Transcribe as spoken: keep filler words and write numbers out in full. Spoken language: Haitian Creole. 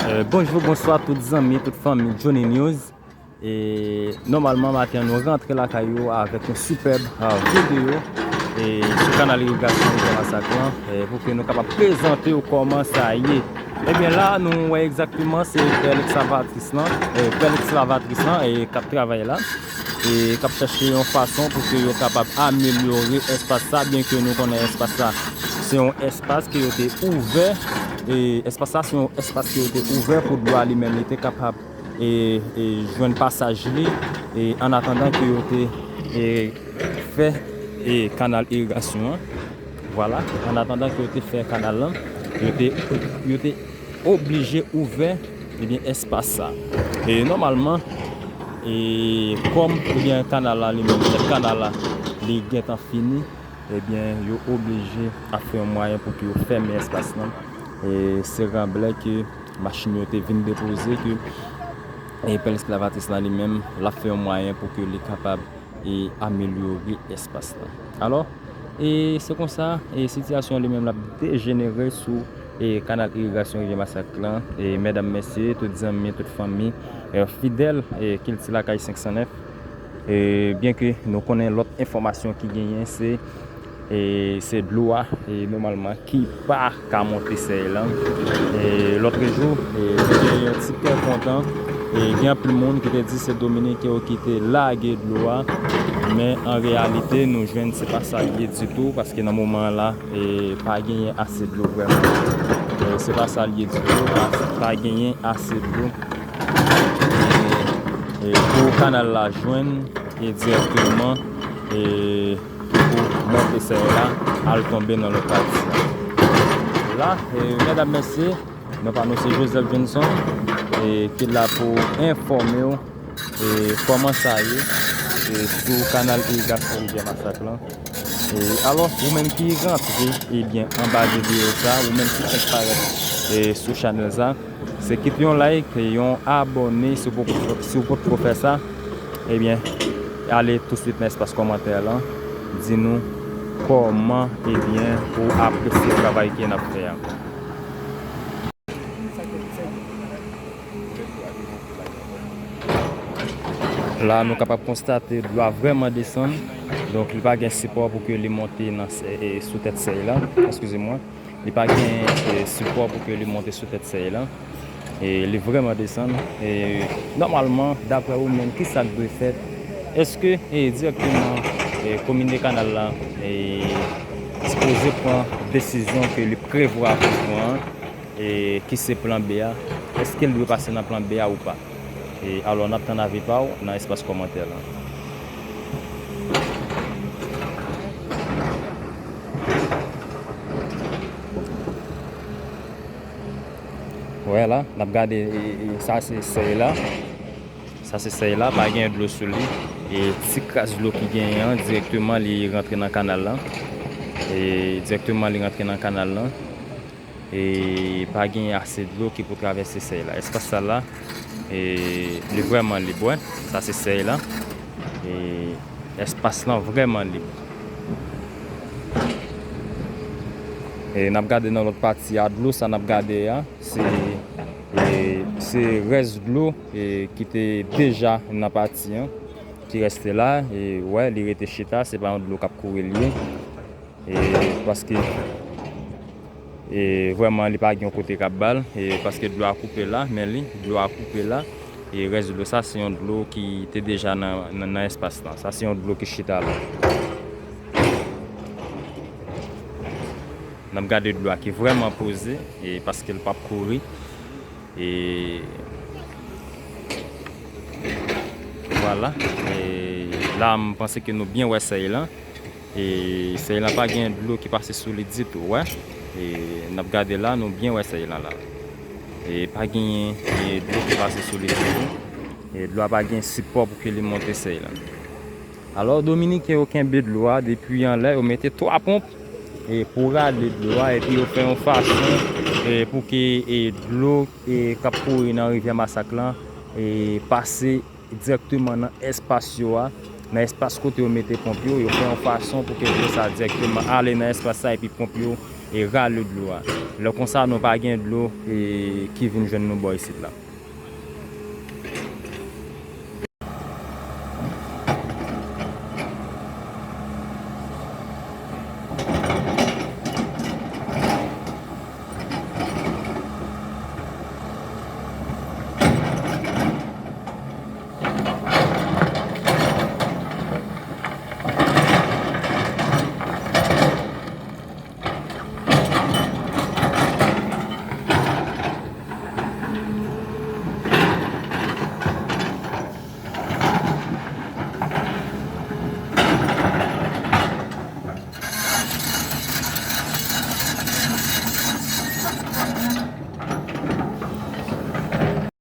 Eh, bonjou, bonswa tout zanmi, tout fanmi Johnny News. E nòmalman maten an nou rantre lakay yo avèk yon sipèb, ah, videyo, e sou kanal irigasyon Rivyè Masak lan, e pou ke nou kapab prezante w kòman sa ye. Ebyen la nou wè egzakteman se pè ekskavatris lan, e pè ekskavatris lan e k ap travay la. E k ap chèche yon fason pou ke yo kapab amelyore espas sa, byen ke nou konnen espas sa se yon espas ke yo te ouvè, e espas sa se yon espas ke yo te ouvè pou dlo a li menm li te kapab e, e jwenn pasaj li, e an atandan ke yo te, e fè, e kanal irigasyon an. Vwala, an atandan ke yo te fè kanal lan, yo te, yo te oblije ouvè, ebyen, espas sa. E nòmalman, e kòm, ebyen, kanal la li menm, tèt kanal la, li gentan fini, ebyen, yo oblije ap fè yon mwayen pou ke yo fèmen espas lan. E se ranblè ke machin yo te vin depoze ke, e pè ekskavatris lan li menm, l ap fè yon mwayen pou ke li kapab, e amelyore espas lan. Alò, e se konsa, e sitiyasyon li menm l ap dejenere sou, e kanal irigasyon Rivyè Masak lan. E medam, mesye, tout zanmi, tout fanmi, e fidèl, e kilti lakay senk san nèf. E byen ke nou konnen lòt enfòmasyon ki genyen, se, e se dlo a, e nòmalman, ki pa ka monte sèy lan. E lòt jou, e te gen yon ti kè kontan, e gen anpil moun ki te di se Dominiken yo ki te lage dlo a, men an reyalite, nou jwenn se pa sa l ye ditou, paske nan moman an la, e pa genyen ase dlo vrèman. E se pa sa l ye ditou, pa, pa genyen ase dlo. E, e pou kanal la jwenn, e dirèkteman, e pou monte sèy la, al tonbe nan lòt pati a. La, e medam, mesye, non pa nou se Joseph Johnson, e ki la pou enfòme w, e kòman sa ye, e sou kanal irigasyon Rivyè Masak lan. E alò, ou menm ki rantre, ebyen, anba videyo sa, ou menm ki fèk parèt, e sou chanèl sa, se kite yon like, yon abòne si w poko, si w potko fè sa. Ebyen, ale touswit nan espas kòmantè lan, di nou kòman, ebyen, ou apresye travay ke n ap fè a. La, nou kapab konstate dlo a vrèman desann. Donk, li pa gen sipò pou ke li monte nan sè-, e, sou tèt sèy la. Eskize mwen. Li pa gen, e, sipò pou ke li monte sou tèt sèy la. E li vrèman desann. E nòmalman, daprè ou menm, ki sa k dwe fèt? Èske, e, dirèkteman, e, komite kanal la, e, sipoze pran desizyon ke li prevwa pou pran an, e, ki se plan B a? Èske l dwe pase nan plan B a ou pa? E alò, n ap tann avi pa w nan espas kòmantè lan. Wè la, n ap gade, e, e, sa se sèy la. Sa se sèy la, pa gen dlo sou li. E ti kras dlo ki genyen an, dirèkteman li rantre nan kanal lan. E dirèkteman li rantre nan kanal lan. E pa gen ase dlo ki pou travèse sèy la. Espas sa la, e, li vrèman lib, wè. Sa se sèy la. E espas lan vrèman lib. E n ap gade nan lòt pati a, dlo sa n ap gade a, se, e, se rès dlo, e, ki te deja nan pati an, ki rèste la. E, wè, li rete chita, se pa yon dlo k ap kouri l ye. E, paske, e, vrèman, li pa gen yon kote k ap ba l, e, paske dlo a koupe la, men li, dlo a koupe la. E rès dlo sa, se yon dlo ki te deja nan, nan, nan espas lan. Sa, se yon dlo ki chita la. N ap gade dlo a ki vrèman poze, e paske l p ap kouri. E vwala. E la, m panse ke nou byen wè sèy lan. E sèy lan pa gen dlo ki pase sou li ditou, wè. E n ap gade la, nou byen wè sèy lan la. E pa gen, e, dlo ki pase sou li ditou. E dlo a pa gen sipò pou ke li monte sèy lan. Alò, Dominiken yo kenbe dlo a depi anlè, yo mete twa ponp, e, pou rale dlo a, epi yo fè yon fason, e, pou ke, e, dlo, e, k ap kouri nan Rivyè Masak lan, e, pase dirèkteman nan espas yo a, nan espas kote yo mete ponp yo, yo fè yon fason pou ke dlo sa dirèkteman ale nan espas sa epi ponp yo, e rale dlo a. Lè konsa, nou pa gen dlo e, ki vin jwenn nou bò isit la.